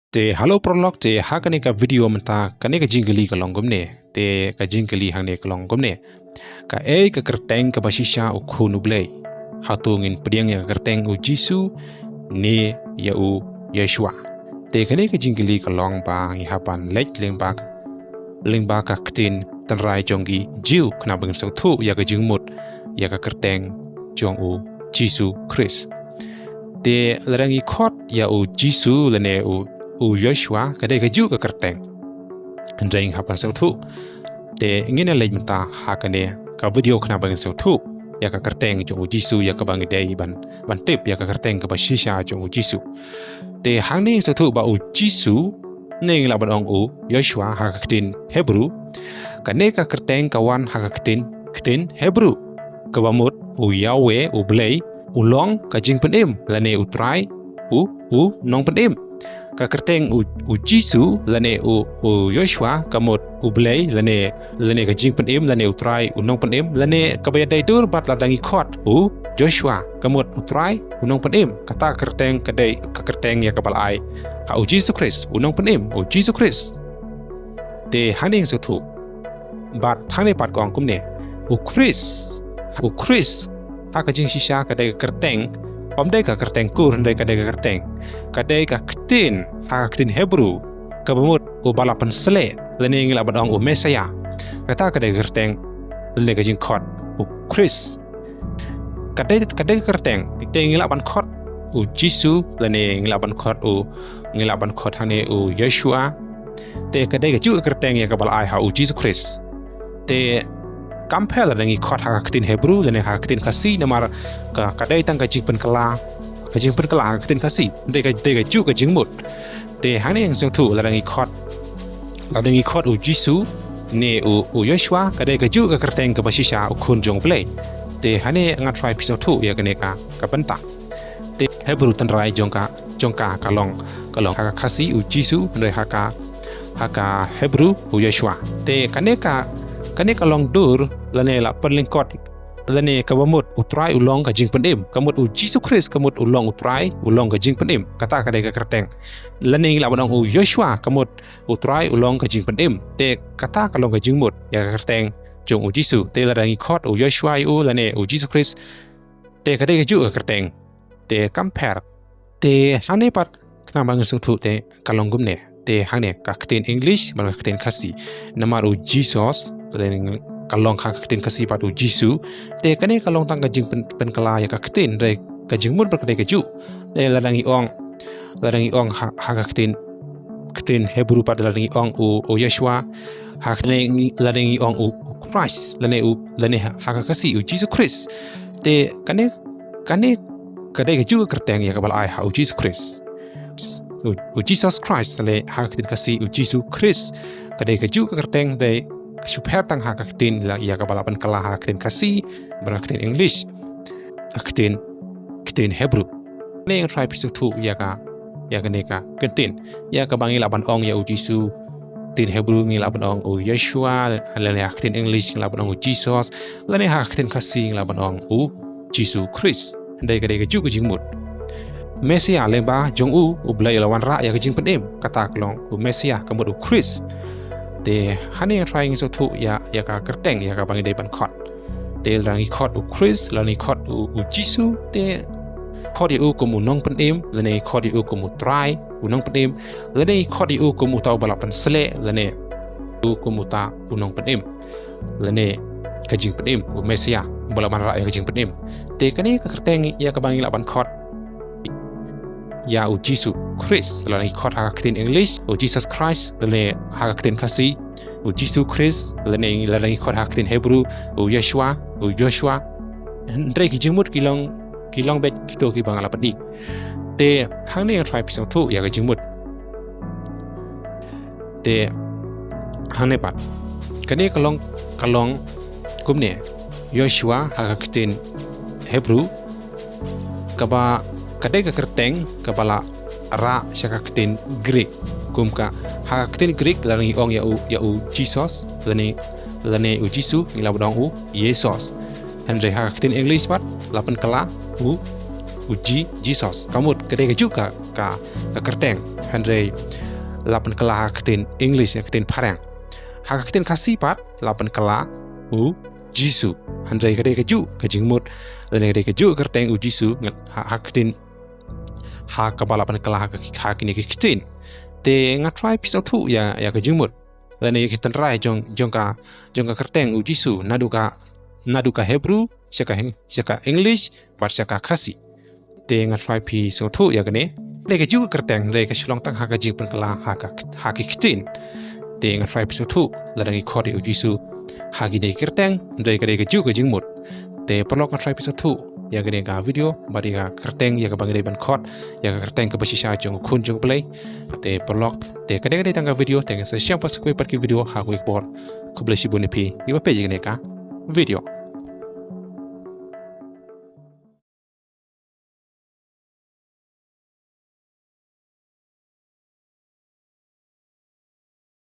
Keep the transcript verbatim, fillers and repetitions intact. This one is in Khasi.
Te hello paralok, te ha kane ka video mynta, kane ka jingkylli ka long kumne. Te ka jingkylli hangne ka long kumne. Kaei ka kyrteng kaba shisha u Khun u Blei? Hato ngin pdiang ïa ka kyrteng u Jisu ne ïa u Yeshua? Te kane ka jingkylli ka long ba ngi hap ban leit lyngba, lyngba ka ktien tynrai jong ki Jiw, khnang ba ngin sngewthuh ïa ka jingmut ïa ka kyrteng jong u Jisu Khrist. Te lada ngi khot ïa u Jisu lane u, u Yeshua, ka dei kajuh ka kyrteng. Hynrei ngi hap ban sngewthuh. Te ngin ïa leit mynta ha kane ka video khnang ba ngin sngewthuh ïa ka kyrteng jong u Jisu, ïa kaba ngi dei ban, ban tip ïa ka kyrteng kaba shisha jong u Jisu. Te hangne ngi sngewthuh ba u Jisu, ne ngi lah ban ong u Yeshua ha ka ktien Hebru. Kane ka kyrteng ka wan ha ka ktien, ktien Hebru, kaba mut u Yahweh, u Blei, u long ka jingpynim, lane u Trai, u, u nongpynim. Ka kyrteng u, u Jisu lane u, u Yeshua ka mut u Blei lane, lane ka jingpynim, lane u Trai, u nongpynim, lane kaba ïadei dur bad lada ngi khot u Joshua ka mut u Trai, u nongpynim. Kata ka kyrteng ka dei ka kyrteng ïa kaba la ai ha u Jisu Khrist, u nongpynim, u Jisu Khrist. Te hangne ngi sngewthuh. Bad hangne pat ka ong kumne. U Khrist, u Khrist, ha ka jingshisha ka dei ka kyrteng, ym dei ka kyrteng kur, hynrei ka dei ka kyrteng. Ka dei ka ktien, ha ka ktien Hebru, kaba mut uba la pynsleh, lane ngi lah ban ong u Messiah. Kata ka dei ka kyrteng, lane ka jingkhot u Khrist. Ka dei, ka dei ka kyrteng, te ngi lah ban khot u Jisu, lane ngi lah ban khot u, ngi lah ban khot hangne u Yeshua. Te ka dei kajuh ka kyrteng ïa kaba la ai ha u Jisu Khrist. Te kam pher lada ngi khot ha ka ktien Hebru lane ha ka ktien Khasi, namar ka, ka dei tang ka jingpynkylla, ka jingpynkylla ha ka ktien Khasi. Dei ka, dei kajuh ka jingmut. Te hangne ngi sngewthuh lada ngi khot, lada ngi khot u Jisu ne u, u Yeshua, ka dei kajuh ka kyrteng kaba shisha, u Khun jong u Blei. Te hangne ngan try phi sngewthuh ïa kane ka, ka bynta. Te Hebru tynrai jong ka, jong ka ka long, ka long ha ka Khasi u Jisu, hynrei ha ka, ha ka Hebru u Yeshua. Te kane ka, kane ka long dur lane la pynlyngkot, lane kaba mut u Trai u long ka jingpynim. Ka mut u Jisu Khrist ka mut u long u Trai, u long ka jingpynim. Kata ka dei ka kyrteng. Lane ngi lah ban ong u Yeshua ka mut u Trai u long ka jingpynim. Te kata ka long ka jingmut ïa ka kyrteng jong u Jisu. Te lada ngi khot u Yeshua ïa u lane u Jisu Khrist, te ka dei kajuh ka kyrteng. Te kam pher. Te hangne pat khnang ba ngin sngewthuh te ka long kumne. Te hangne ka ktien English bad ka ktien Khasi. Namar u Jesus, te ka long ha ka ktien Khasi pat u Jisu. Te kane ka long tang ka jingpyn, pynkylla ïa ka ktien, hynrei ka jingmut bad ka dei kajuh. Te lada ngi ong, lada ngi ong ha, ha ka ktien, ktien Hebru pat lada ngi ong u, u Yeshua, ha kane ngi, lada ngi ong u, u Christ, lane u, lane ha, ha ka Khasi u Jisu Khrist. Te kane, kane ka dei kajuh ka kyrteng ïa kaba la ai ha u Jisu Khrist. U, u Jesus Christ, lane ha ka ktien Khasi u Jisu Khrist. Ka dei kajuh ka kyrteng, dei shu pher tang ha ka ktien la, ïa kaba la pynkylla ha ka ktien Khasi bad ka ktien English, ka ktien, ktien Hebru. Ne ngan try phi sngewthuh ïa ka, ïa kane ka ktien. Ïa kaba ngi lah ban ong ïa u Jisu, ktien Hebru ngi lah ban ong u Yeshua, lane ha ktien English ngi lah ban ong u Jesus, lane ha ktien Khasi ngi lah ban ong u Jisu Khrist. Hynrei ka dei kajuh ka jingmut. Messiah lyngba jong u, u Blei u la wanrah ïa ka jingpynim. Kata ka long u Messiah ka mut u Khrist. Te hangne ngan try ngin sngewthuh ïa, ïa ka kyrteng ïa kaba ngi dei ban khot. Te lada ngi khot u Khrist, lada ngi khot u, u Jisu, te khot ïa u kum u nongpynim, lane ngi khot ïa u kum u Trai, u nongpynim, lane ngi khot ïa u kum uta uba la pynsleh, lane u kum uta u nongpynim, lane ka jingpynim, u Messiah, uba la wanrah ïa ka jingpynim. Te kane ka kyrteng ïa kaba ngi lah ban khot ïa u Jisu Khrist, lada ngi khot ha ka ktien English, u Jesus Christ, lane ha ka ktien Khasi, u Jisu Khrist, lane lada ngi khot ha ka ktien Hebru, u Yeshua, u Joshua. Hynrei ki jingmut ki long, ki long beit kito kiba nga la pyni. Te hangne ngan try phi sngewthuh ïa ka jingmut. Te hangne pat. Kane ka long, ka long kumne. Yeshua ha ka ktien Hebru, kaba ka dei ka kyrteng kaba la rah sha ka ktien Greek. Kum ka ha ka ktien Greek lada ngi ong ïa u, ïa u Jesus, lane, lane u Jisu ngi lah ban ong u Yesus. Hynrei ha ka ktien English pat la pynkylla u, u Ji, Jesus. Ka mut ka dei kajuh ka, ka, ka kyrteng, hynrei la pynkylla ha ka ktien English, ka ktien phareng. Ha ka ktien Khasi pat la pynkylla u Jisu. Hynrei ka dei kajuh ka jingmut, lane ka dei kajuh ka kyrteng u Jisu, ngat ha, ha ka ktien, ha kaba la pynkylla ha ka, ha kine ki ktien. Te nga try phi sngewthuh ïa, ïa ka jingmut lane ïa ki tynrai jong, jong ka, jong ka kyrteng u Jisu, naduh ka, naduh ka Hebrew sha ka Eng-, sha ka English bad sha ka Khasi. Te nga try phi sngewthuh ïa kane. Dei kajuh ka kyrteng, hynrei ka shu long tang ha ka jingpynkylla ha ka, ha ki ktien. Te nga try phi sngewthuh, lada ngi khot ïa u Jisu ha kine ki kyrteng, hynrei ka dei kajuh ka jingmut. Te paralok, nga try phi sngewthuh ïa kane ka video bad ïa ka kyrteng ïa kaba ngi dei ban khot ïa ka kyrteng kaba shisha jong u Khun jong u Blei. Te paralok, te ka dei, ka dei tang ka video, te ngin sa ïashem pat sa kawei pat ki video ha kawei ka por. Khublei shibun ïa phi kiba peit ïa kane ka video.